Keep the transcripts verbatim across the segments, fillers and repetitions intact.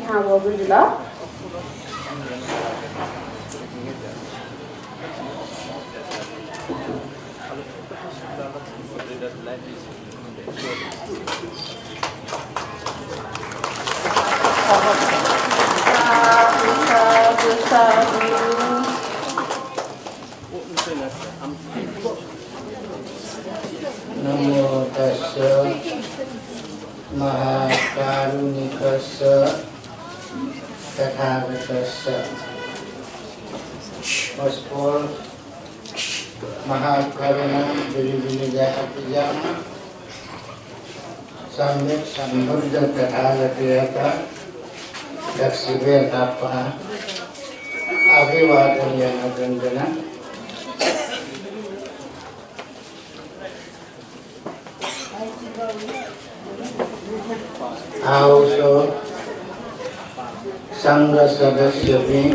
हां वःगु जुल। नमो तस्स महाकारुणिकस्स तथागतस्स। वसपोल महाकरुणा बिलिबिलि जातियाम्ह सम्यक सम्बुद्ध तथागतयात दक्वसिबें तापाः अभिवादन यानाच्वनाच्वना। आः व संघ सदस्यपिं,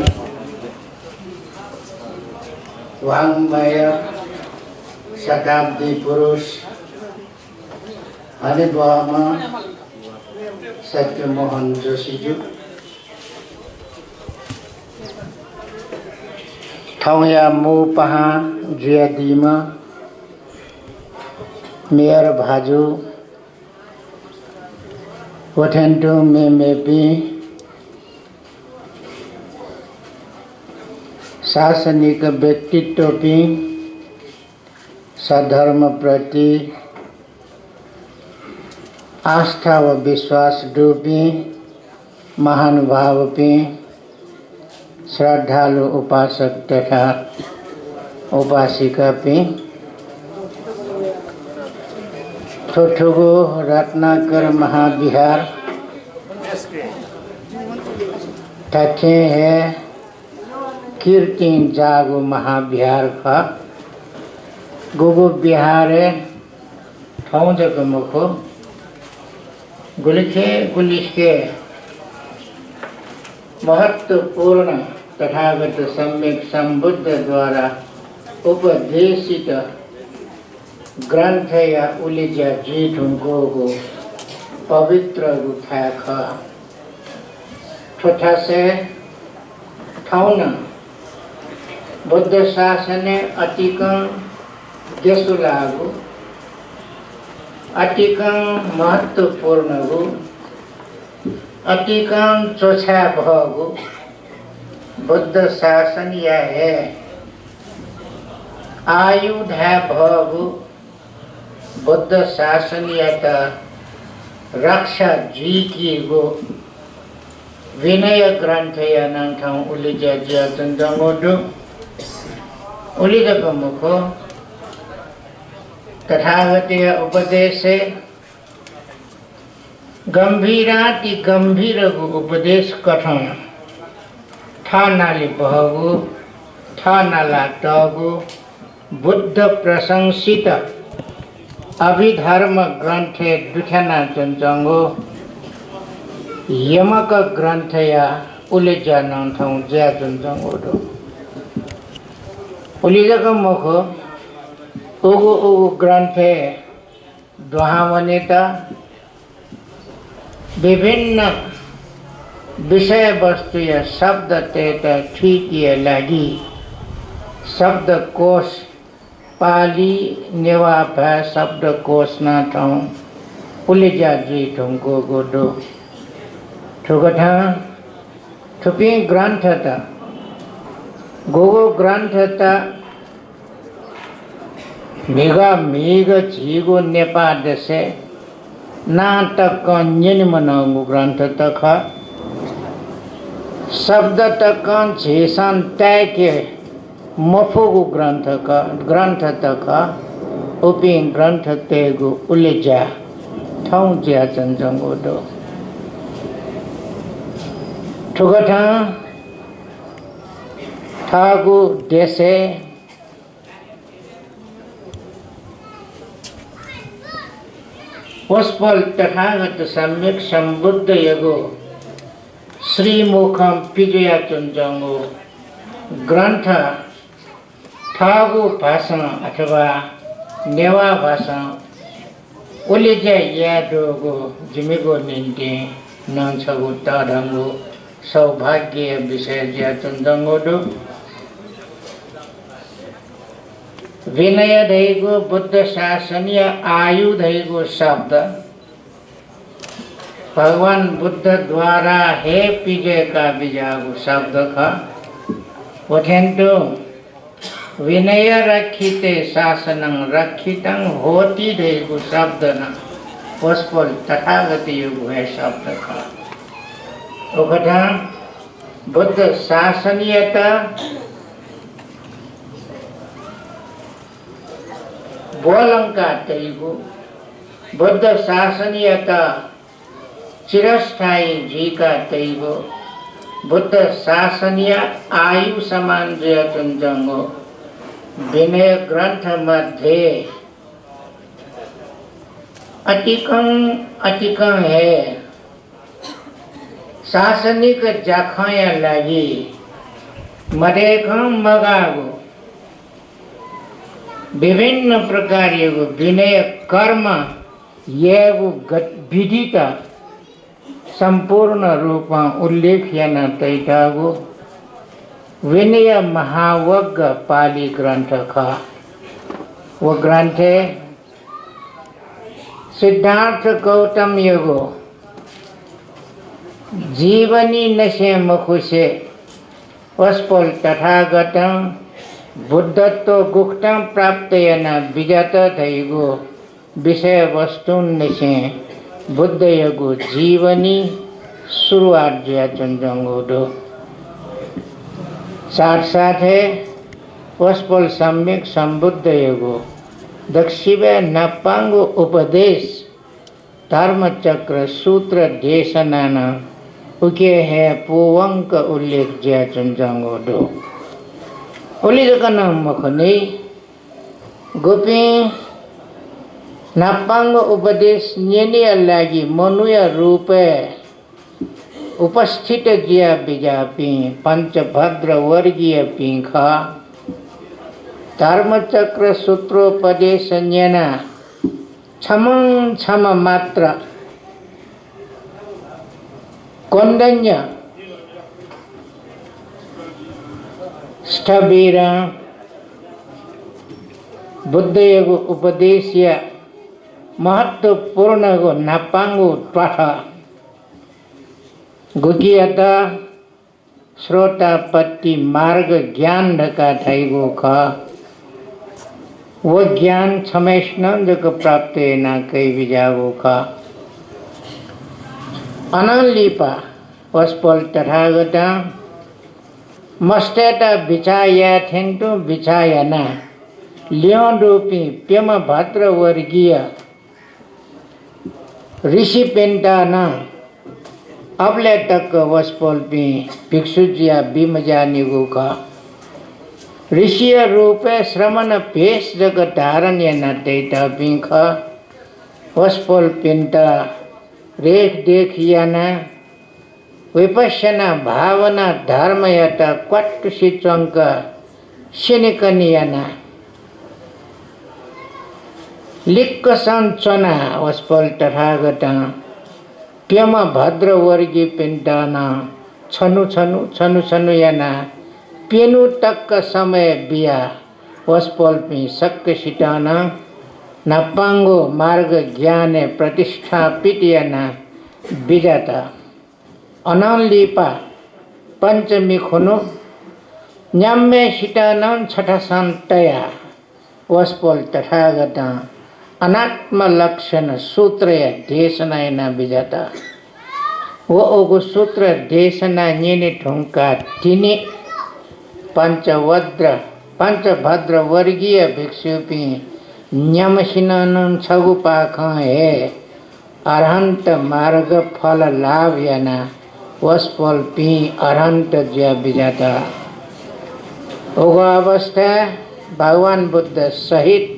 वाङ्मय शताब्दी पुरुष, हनेबहःम्ह सत्यमोहन जोशीजु, थौंया मू पाहां जुयादीम्ह मेयर भाजु, व थें तुं मेमेपिं शासनिक व्यक्तित्वपिं, सद्धर्मप्रति आस्था व विश्वास दुपिं महानुभावपिं, श्रद्धालु उपासक तथा उपासिकापिं, थ्व थुगु रत्नाकर महाविहार धात्थें हे कीर्तिं जाःगु महाविहार खः। गुगु विहारय् थौं जक मखु, गुलिखे गुलिखे महत्त्वपूर्ण तथागत सम्यक सम्बुद्धद्वारा उपदेशित ग्रन्थया उलेज्या जुइ धुंकूगु पवित्रगु थाय् खः। थ्व थासय् थौं नं बुद्ध शासनय् अतिकं देसुलाःगु, अतिकं महत्त्वपूर्णगु, अतिकं च्वछाये बहःगु बुद्ध शासनया हे आयु धाये बहःगु बुद्ध शासनयात रक्षा जुइकीगु विनय ग्रन्थया नं थौं उलेज्या जुयाच्वनाच्वंगु दु। उलि जक मखु, तथागतया उपदेशय् गम्भीराति गम्भीरगु उपदेश कथं थःनालि बहःगु, थःनाला तःगु, बुद्ध प्रशंसित अभिधर्म ग्रन्थय् दुथ्यानाच्वनाच्वंगु यमक ग्रन्थया उलेज्या नं थौं जुयाच्वनाच्वंगु दु। उलि जक मखु, उगु उगु ग्रन्थय् दुहां वनेत विभिन्न विषयवस्तुया शब्दतय्त थुइकेया लागि शब्दकोश, पालि नेवाः भाय् शब्दकोश नं थौं उलेज्या जुइ धुंकूगु दु। थुकथं थुपिं ग्रन्थत, गुगु ग्रन्थत म्हिगः म्हिगः झीगु नेपाः देशय् नां तकं न्यने मनंगु ग्रन्थत खः। शब्द तकं झीसं ताय्के मफुगु ग्रन्थ क-, ग्रन्थत खः। उपिं ग्रन्थतय्गु उलेज्या थौं जुयाच्वनाच्वंगु दु। थुकथं थःगु देशय् वसपोल तथागत सम्यक सम्बुद्धयागु श्रीमुखं पिजुयाच्वनाच्वंगु ग्रन्थ थःगु भाषां अथवा नेवाः भाषां उलेज्या याये दुगु जिमिगु निंतिं नं छगू तःधंगु सौभाग्यया विषय जुयाच्वनाच्वंगु दु। विनय धइगु बुद्ध शासनया आयु धइगु शब्द भगवान बुद्ध द्वारा हे पिजय्का बिज्याःगु शब्द खः। व थें तुं विनय रक्षिते शासनं रक्षितं होति धइगु शब्द नं वसपोल तथागतयागु हे शब्द खः। उकथं बुद्ध शासनयात ब्वलंका तइगु, बुद्ध शासनयात चिरस्थायी जुइका तइगु, बुद्ध शासनया आयु समान जुयाच्वनाच्वंगु विनय ग्रन्थ मध्ये अतिकं अतिकं हे शासनिक ज्याखँया लागि मदय्कं मगाःगु विभिन्न प्रकारयागु विनय कर्म यायेगु गत-, विधित सम्पूर्ण रूपं उल्लेख याना तइतःगु विनय महावग्ग पालि ग्रन्थ खः। व ग्रन्थय् सिद्धार्थ गौतमयागु जीवनी नसें मखुसे वसपोल तथागतं बुद्धत्व गुकथं प्राप्त याना बिज्यात धइगु विषयवस्तुंनिसें बुद्धयागु जीवनी सुरुवात जुयाच्वनाच्वंगु दु। साथसाथै वसपोल सम्यक सम्बुद्धयागु दक्वसिबय् न्हापांगु उपदेश धर्मचक्र सूत्र देशनां नं उकी हे पूवंक उल्लेख जुयाच्वनाच्वंगु दु। उलि जक नं मखुनि, गुपिं न्हापांगु उपदेश न्यनेया लागि मनूया रूपय् उपस्थित जुया बिज्याःपिं पञ्चभद्र वर्गीयपिं खः। धर्मचक्र सूत्रोपदेश न्यना छम्हं छम्ह मात्र कोण्डन्य स्थविरं बुद्धयागु उपदेशया महत्त्वपूर्णगु न्हापांगु त्वाथः, गुकियात श्रोतापत्ति मार्ग ज्ञान धकाः धाइगु खः। व ज्ञान छम्हय्सिनं जक प्राप्त याना कयाबिज्याःगु खः। अनं लिपा वसपोल तथागतं मस्तय्त बिचाः याये थें तुं बिचाः यानाः ल्यं दुपिं प्यम्ह भद्र वर्गीय ऋषिपिन्त नं अबलय् तक वसपोलपिं भिक्षु जुया बिमज्याःनिगु खः। ऋषिया रूपय् श्रमण भेष जक धारण याना तइतःपिं खः। वसपोलपिन्त रेखदेख यानाः विपश्यना भावना धर्मयात क्वातुसि च्वंक स्यनेकने यानाः लिक्कसं च्वनाः वसपोल तथागतं प्यम्ह भद्र वर्गीपिन्त नं छन्हु छन्हु, छन्हु छन्हु यानाः प्यन्हु तक समय बियाः वसपोलपिं सकसितं नं न्हापांगु मार्ग ज्ञानय् प्रतिष्ठापित याना बिज्यात। अनं लिपा पञ्चमी खुन्हु न्याम्हय्सित नं छथासं तयाः वसपोल तथागतं अनात्म लक्षण सूत्रया देशना याना बिज्यात। व उगु सूत्र देशना न्यने धुंकाः तिनि पञ्चभद्र, पञ्चभद्र वर्गीय भिक्षुपिं न्याम्हसिनं नं छगू पाखं हे अरहन्त मार्ग फल लाभ यानाः वसपोलपिं अरहन्त जुया बिज्यात। उगु अवस्थाय् भगवान बुद्ध सहित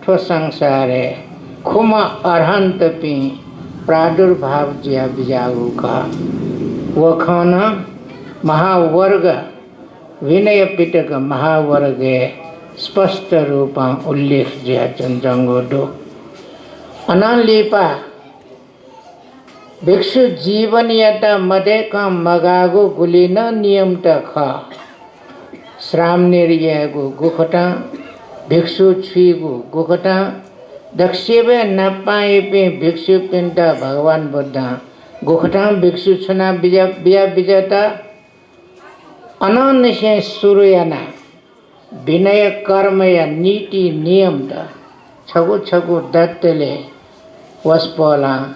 थ्व संसारय् खुम्ह अरहन्तपिं प्रादुर्भाव जुया बिज्याःगु खः। व खँ नं महावर्ग विनय पिटक महावर्गय् स्पष्ट रूपं उल्लेख जुयाच्वनाच्वंगु दु। अनं लिपा भिक्षु जीवनयात मदय्कं मगाःगु गुलि नं नियमत खः। श्रामणेर यायेगु गुकथं, भिक्षु छुइगु गुकथं, दक्वसिबय् नापांयापिं भिक्षुपिन्त भगवान बुद्धं गुकथं भिक्षु छुना बिया, बिया बिज्यात, अनंनिसें सुरु यानाः विनय कर्मया नीति नियमत छगू छगू दतले वसपोलं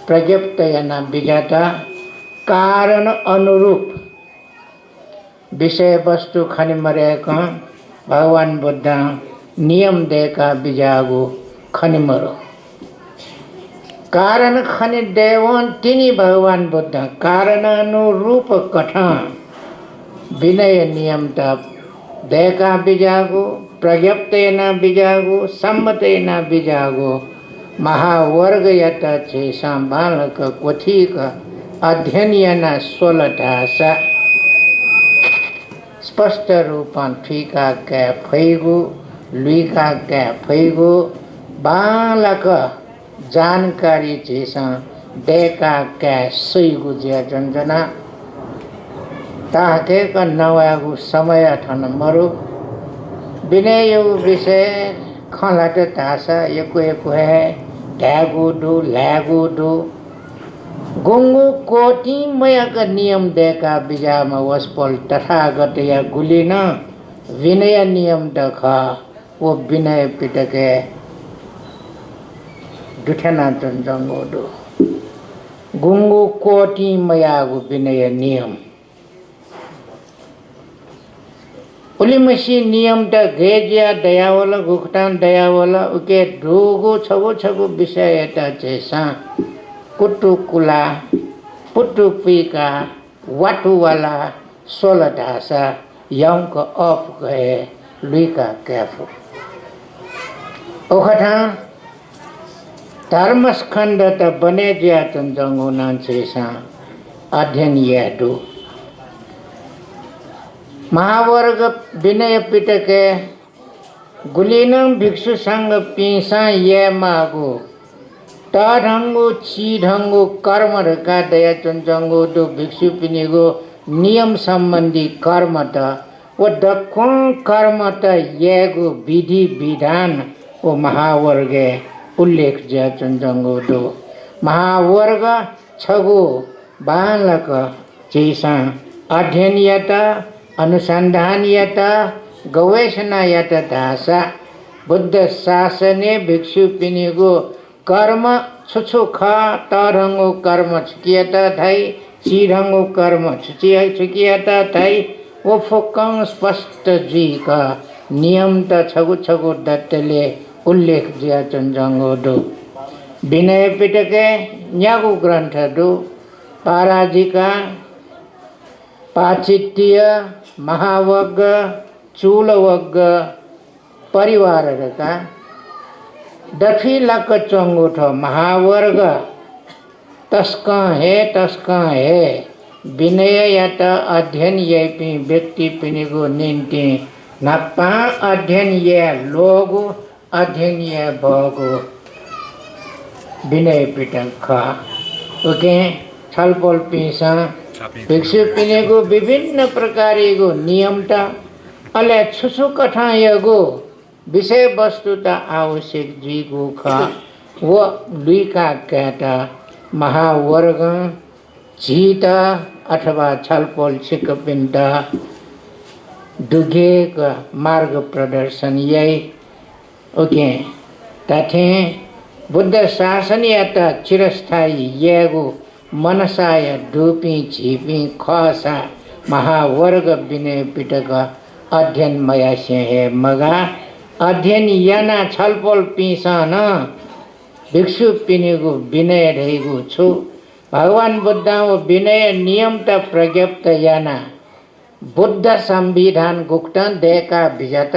प्रज्ञप्त याना बिज्यात। कारण अनुरूप विषयवस्तु खने मदय्कं भगवान बुद्धं नियम दय्का बिज्याःगु खने मदु। कारण खने दय्वं तिनि भगवान बुद्धं कारणनुरूप कथं विनय नियमत दय्का बिज्याःगु, प्रज्ञप्त याना बिज्याःगु, सम्मत याना बिज्याःगु महावर्गयात झीसं बांलाक क्वथिक अध्ययन याना स्वल धाःसा स्पष्ट रूपं थुइका काये फइगु, लुइका काये फइगु बांलाक जानकारी झीसं दय्का काये सइगु जुया च्वनाच्वना। ताःकेक नवायेगु समय थन मरु। विनययागु विषय खँ ल्हात धाःसा यक्व यक्व हे धायेगु दु, ल्हायेगु दु। गुंगू कोटिं मयाक नियम दय्का बिज्याःम्ह वसपोल तथागतया गुलि नं विनय नियमत खः। व विनय पिटकय् दुथ्याना च्वनाच्वंगु दु। गुंगू कोटिं मयाःगु विनय नियम। उलिमछि नियमत गय् जुयाः दयावल, गुकथं दयावल, उके दुगु छगू छगू विषययात झीसं कुतुकुला, पुतुपुइका, वातुवाला स्वल धाःसा यंक अःपुक हे लुइका काये फु। उकथं धर्मस्कन्धत बने जुया च्वनाच्वंगु नं झीसं अध्ययन याये दु। महावर्ग विनय पिटकय् गुलिं नं भिक्षु संघपिंसं यायेमाःगु तःधंगु चिधंगु कर्म धकाः दयाच्वनाच्वंगु दु। भिक्षुपिनिगु नियम सम्बन्धी कर्मत व दक्वं कर्मत यायेगु विधि विधान व महावर्गय् उल्लेख जुयाच्वनाच्वंगु दु। महावर्ग छगू बांलाक झीसं अध्ययन यात, अनुसन्धान यात, गवेषणा यात धाःसा बुद्ध शासनय् भिक्षुपिनिगु कर्म छु छु खः, तःधंगु कर्म छुकियात धाइ, चिधंगु कर्म छुकिया-, छुकियात धाइ, व फुक्कं स्पष्ट जुइक नियमत छगू छगू दतले उल्लेख जुयाच्वनाच्वंगु दु। विनय पिटकय् न्यागू ग्रन्थ दु। पाराजिका, पाचित्य, महावग्ग, चूलवग्ग, परिवार धकाः दथुइ लाक्क च्वंगु थ्व महावर्ग तसकं हे, तसकं हे विनययात अध्ययन याइपिं व्यक्तिपिनिगु निंतिं न्हापां अध्ययन याये ल्वःगु अध्ययन याये बहःगु विनय पिटक खः। उकिं छलपोलपिंसं भिक्षुपिनिगु विभिन्न प्रकारयागु नियमत, अले छु छु कथंयागु विषयवस्तुत आवश्यक जुइगु खः, व लुइका कायेत महावर्गं झीत अथवा छलपोल छिकपिन्त दुगेक मार्गप्रदर्शन याइ। उकिं धात्थें बुद्ध शासनयात चिरस्थायी यायेगु मनसाय दुपिं झीपिं खःसा महावर्ग विनय पिटक अध्ययन मयासें हे मगाः। अध्ययन यानाः छलपोलपिंसं नं भिक्षुपिनिगु विनय धइगु छु, भगवान बुद्धं व विनय नियमत प्रज्ञप्त यानाः बुद्ध संविधान गुकथं दय्का बिज्यात,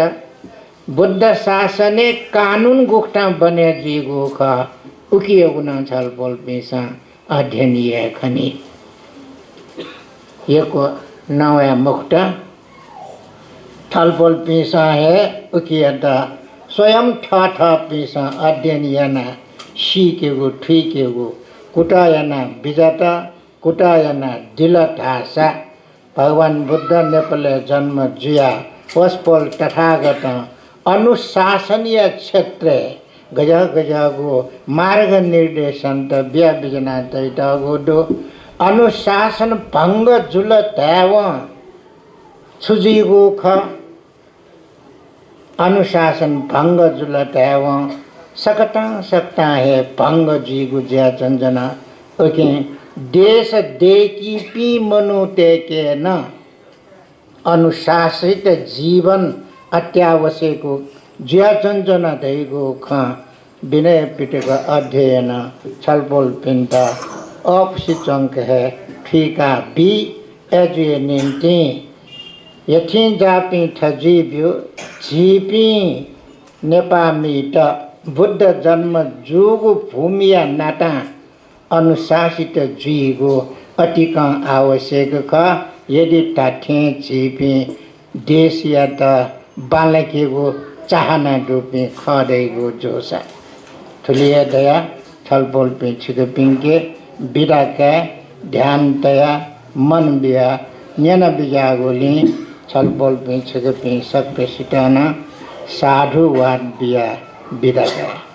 बुद्ध शासनय् कानून गुकथं बने जुइगु खः, उकियागु नं छलपोलपिंसं अध्ययन याये खनी। यक्व नवाये मखुत। छलपोलपिंसं हे उकियात स्वयं थःथःपिंसं अध्ययन यानाः सीकेगु, थुइकेगु, कुतः यानाः बिजात, कुतः यानाः दिल धाःसा भगवान बुद्ध नेपालय् जन्म जुयाः वसपोल तथागतं अनुशासनया क्षेत्रय् गज्याः गज्याःगु मार्गनिर्देशनत बिया बिज्याना तयातःगु दु। अनुशासन भंग जुल धायेवं छु जुइगु खः? अनुशासन भंग जुल धायेवं सकतां सकतां हे भंग जुइगु जुया च्वंच्वन। उकिं देश दय्कीपिं मनूतय्के नं अनुशासित जीवन अत्यावश्यक जुया च्वंच्वन धइगु खँ विनय पिटक अध्ययनं छलपोलपिन्त अःपुसे च्वंक हे थुइका बी। अय्जुया निंतिं यथेंज्याःपिं थजुइब्यु झीपिं नेपाःमित बुद्ध जन्म जूगु भूमिया नातां अनुशासित जुइगु अतिकं आवश्यक खः। यदि धात्थें झीपिं देशयात बांलाकेगु चाहना दुपिं खः धइगु जूसा। थुलि हे धयाः छलपोलपिं छिकपिंके बिदा काये। ध्यान तयाः मन बियाः न्यना बिज्याःगुलिं छलपोलपिं छिकपिं सकसितं नं साधुवाद बियाः बिदा काये।